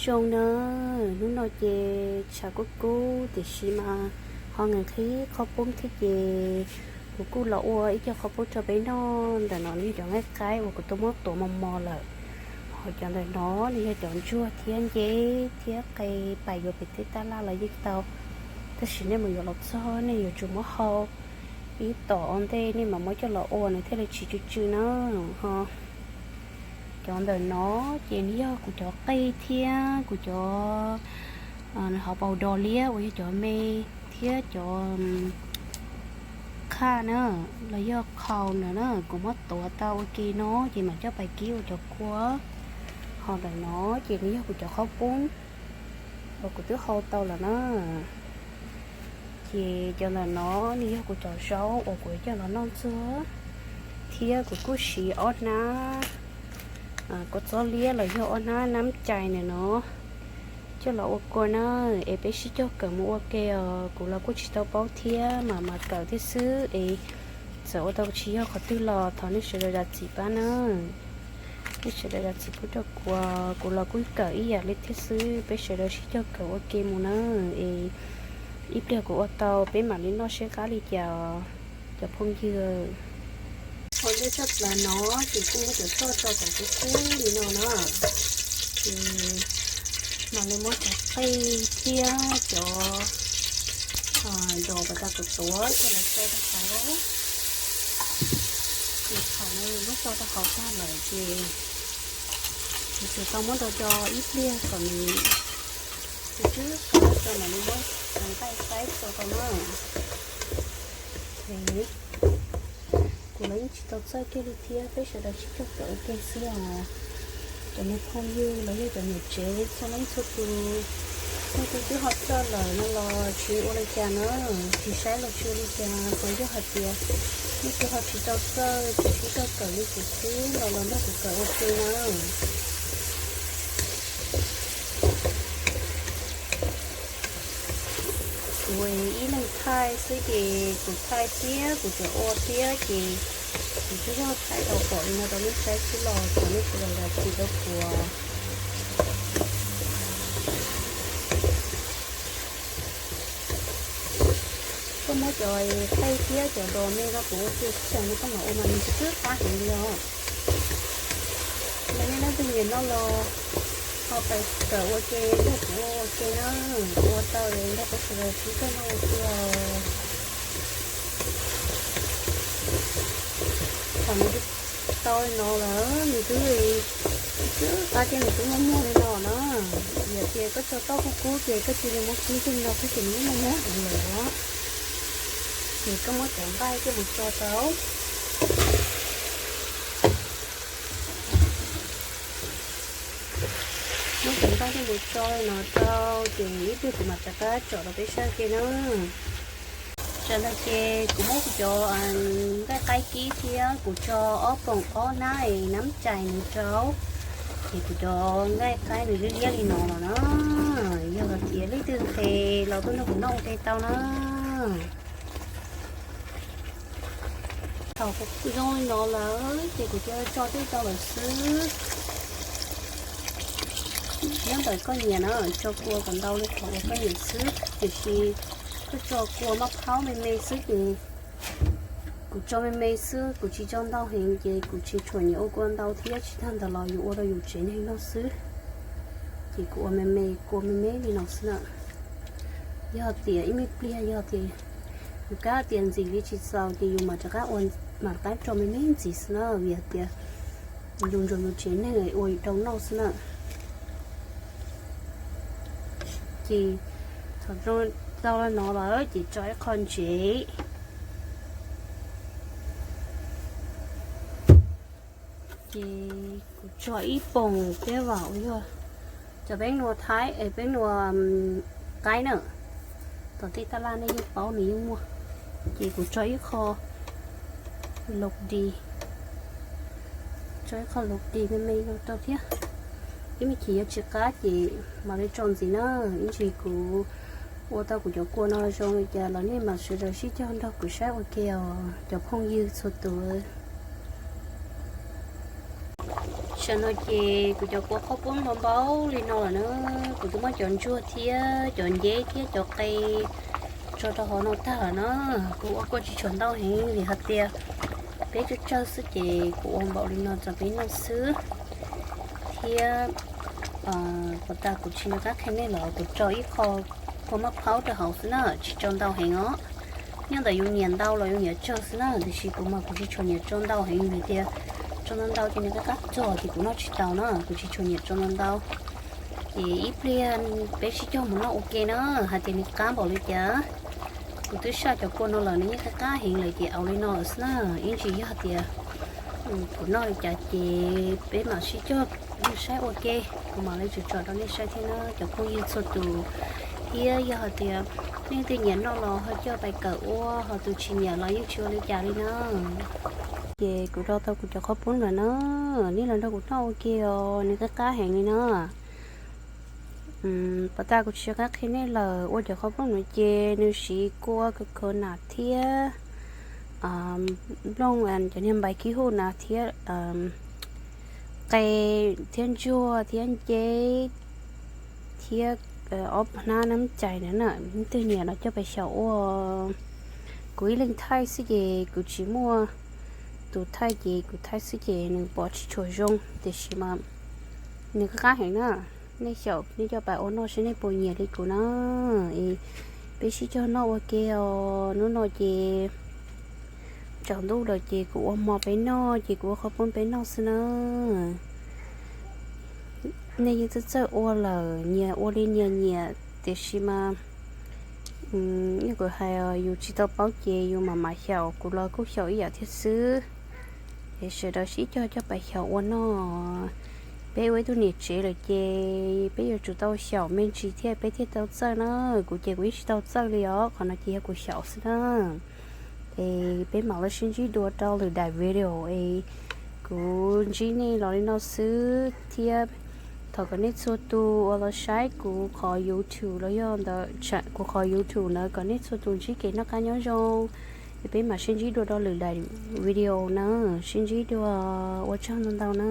Zoo na, hnub no ces tshav kub kub tiam sis mas ho nqhis nqhis qhov poob thiab ces kuv kuj los ua ib co qhov poob rau peb noj. Ntawm no nws yog cov nqaij qaib uas kuv twb muab tuav mos mos lawm, ho cov ntawm no nws yog cov ntsuag thiab nceb thiab qe, pais yuav pem tej taj laj los yeej tau. Tab sis nej mus yuav los txog nej yuav tsum muab hau ib tom ua ntej nej mam muab coj los ua nws thiaj li tsis tsw tsw na. Ho cov ntawm no ces nws yog kuv cov qe thiab kuv cov hauv paus dos liab uas yog cov me thiab cov qhaj na, los yog qhau na, kuv muab tuav tau ua ke no ces mam coj pais kib ua cov kua. Ho ntawm no ces nws yog kuv cov qhaub poob uas kuv twb hau tau lawm na. Ces cov ntawm no nws yog kuv cov zaub uas kuv coj los noj ntxuag, thiab kuv kuj siv ob hnab kua txob liab los yog ob hnab nab cai ntawm no coj los ua kua na. Es peb sib cog kawm mus ua ke os, kuv los kuj tsis tau paub thiab, mam mam kawm thiab xwb es txawm ua tau tsis yog qhov twg los thov nej sawv daws zam txim pab na. Nej sawv daws zam txim pub rau kuv, kuv los kuj kawm ib yam li thiab xwb, peb sawv daws sib cog kawm ua ke mus na. Es ib pliag kuv ua tau peb mam li noj seb qab li cas cov phooj ywg. Ua ntej tshaj plaws no ces kuj muab cov txoj rau kom kub kub li no na, ces mam li muab cov qe thiab cov dos pas tas kuv tuav coj los tso rau hauv. Ces thaum nws muab tso rau hauv tag lawm ces kuv tsuas tau muab do do ib pliag kom nws tsw tsw qab tso mam li muab cov nqaij qaib tso rau na. Kuv los yeej tsis tau txawj kiag li thiab, peb sawv daws sib cog kawm ua ke xwb os. Cov me phooj ywg los yog cov niam tsev txhua leej txhua tus, leej twg twb ho txawj lawm no los tsis ua li cas na, tsis saib los tsis ua li cas. Txawm yog hais tias leej twg ho tsis tau txawj, tsis sib cog kawm li kuv xwb los los nrog kuv kawm ua ke na. Kuv ib leeg thaij xwb ces kuv thaij thiab kuv tseem ua thiab ces kuv twb yog thaij tau pom li no rau nej saib xwb los thov nej sawv daws zam txim rau kuv. Koj muab cov qe thiab cov dos me no tuav ua ke xwb ces nws koj mam ua mas nws twb qab heev li os. Yog nej leej twg nyiam noj los ho pais kawm ua ke nrog kuv ua ua ke na, kuv ua tau es nrog peb sawv daws sib cog noj ua ke os. Thaum nws tau li no lawm nws twb, twb qab thiab nws twb muag muag li no na. Yog tias koj tso toj kub kub ces koj cia li muab kib li no xwb ces nws yeej muag muag heev lawm os. Ces koj muab cov nqaij coj mus tso rau, muab cov nqaij coj mus tso li no rau ces ib pliag kuv mam rov qab tsom rau peb saib ke na. Sawv ntawd ces kuv muab kuv cov nqaij qaib kib thiab kuv tso ob poom ob hnab es nab cais nws rau, ces kuv cov nqaij qaib nws liab liab li no los na. Yog hais tias leej twg nqhis los tuaj nrog kuv noj ua ke tau na. Thaum kuv zoo li no lawm ces kuv cia li tso twj rau lawm xwb. Nyob ntawm koj nyiam na, tso kua kom ntau li qhov uas koj nyiam xwb, tiam sis koj tso kua maj phaub me me xwb ces kuv tso me me xwb, kuv tsis tso ntau heev ces kuv tsis tshua nyiam ua kua ntau thiab, tsis tag ntawd los yus ua rau yus tsev neeg noj xwb. Ces kuv ua me me, kua me me li no xwb na. Yog tias ib me pliag yog tias yus kav tias ntxim li tsis txaus ces yus mam rov qab ua, mam rov qab tso me me ntxiv xwb na, vim hais tias yus ntsuas yus tsev neeg ua yus rau noj xwb na. Ces thaum tau li no lawm ces tso ib qho ntsev. Ces kuv tso ib poom peb vam uas yog cov peeb nua Thaib es peeb nua qaib na, tom tej taj laj nej yeej paub nws yeej muaj. Ces kuv tso ib qho laus dis, tso ib qho laus dis me me no rau thiab. Ib me chim yuav tsis qab ces mam li tso ntxiv na. Ib ntsis kuv ua tau kuv cov kua no zoo li cas los nej mam sawv daws sib cog nrog kuv saib ua ke os cov phooj ywg txhua tus. Tam sim no ces kuv cov kua qhaub poob npau npau li no lawm na. Kuv twb muab cov ntsuag thiab cov nceb thiab cov qe tso rau hauv no tag lawm na. Kuv ua kuj tsis tshua ntau heev vim hais tias peb tsawg tsawg xwb ces kuv ua npaum li no rau peb noj xwb. Thiab puas tas kuv tsis nco qab qhia nej los kuv tso ib qho kua maj phaub rau hauv xwb na, tsis tso ntau heev os. Nyob ntawm yus nyiam ntau los yus nyiam tsawg xwb na, tiam sis kuv mas kuv tsis tshua nyiam tso ntau heev vim tias tso ntau ntau ces nws qab qab txog ces kuv noj tsis tau na, kuv tsis tshua nyiam tso ntau ntau. Ces ib pliag peb sib cog mus noj ua ke na, hais tias nws qab npaum li cas. Kuv twb saj cov kua no lawm nws yeej qab qab heev lawm ces au li no lawm xwb na, ib ntsis yog tias kuv noj li cas ces peb mam sib cog mus saib ua ke, kuv mam li tso rau nej saib thiab na cov phooj ywg txhua tus. Thiab yog hais tias nej twb nyiam noj los ho coj pais kawm ua, ho tus tsis nyiam los yeej tsis ua li cas li na. Ces kuv do tau kuv cov qhaub poob lawm na, nej los nrog kuv noj ua ke os, nws qab qab heev li na. Puas tas kuv tsis nco qab qhia nej lawm, ua cov qhaub poob no ces nws siv kua coconut thiab nplooj, cov niag npais kib huj na thiab qe thiab ntsuag thiab nceb thiab ob hnab neeb cai na na. Leej twg nyiam los coj pais xyaum ua. Kuv ib leeg thaij xwb ces kuv tsis muaj tus thaij ces kuv thaij xwb ces nws pom tsis tshua zoo tiam sis mas nws qab qab heev na. Nej xyaum nej coj pais ua noj seb nej puas nyiam li kuv na. Es peb sib cog noj ua ke os, hnub no ces tsaus ntuj lawm ces kuv ua hmo peb noj ces kuv ua qhaub poob peb noj xwb na. Nej yeej txawj txawj ua lawm, nyias ua li nyias nyiam tiam sis mas yog kuv hais yus tsis tau paub ces yus mam mam xyaum, kuv los kuj xyaum ib yam thiab xwb. Es sawv daws sib cog coj pais xyaum ua noj. Peb ua ib tug niam tsev lawm ces peb yuav tsum tau xyaum me ntsis thiaj peb thiaj tau txawj na. Kuv ces kuv yeej tsis tau txawj li os, qhov no ces yog kuv xyaum xwb na. Es peb mam li sib ntsib dua rau lwm daim video es kuv ntsib nej los li no xwb thiab. Thov kom nej txhua tus uas los saib kuv qhov YouTube los yog ntawm kuv qhov YouTube ntawd kom nej txhua tus ntsib kev noj qab nyob zoo. Es peb mam sib ntsib dua rau lwm daim video na. Sib ntsib dua, ua tsaug ntau ntau na.